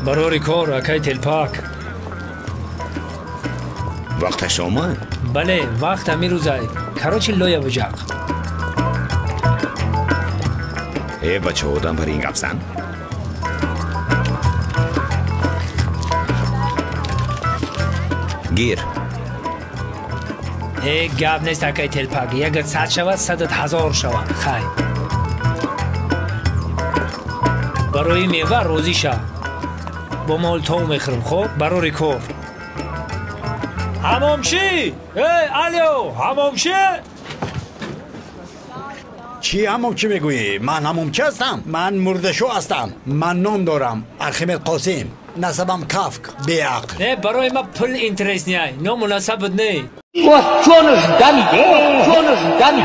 Барори кор, акай Телпак. Вақташ омад? Бале, вақт ҳамин рӯзай. Короче, лоя буҷақ. Э, бача, одам бар ин гап зан. Гир. Э, гап нест, акай Телпак. Ягар 100 шавад, садат ҳазор шавад. Хай. Барои мева розӣ шав. Бо мол тов мехӯрам, хоб? Барори кор. Ҳамомчӣ! Эй, алё, ҳамомчӣ? Чӣ ҳамомчӣ мегӯӣ? Ман ҳамомчӣ ҳастам? Ман мурдашӯ ҳастам. Ман ном дорам Архимед Қосим. Насабам Кафк, беақл. Не, барои ман пул интерес неай, ному насабат не. Ҷонаш дами, ҷонаш дами.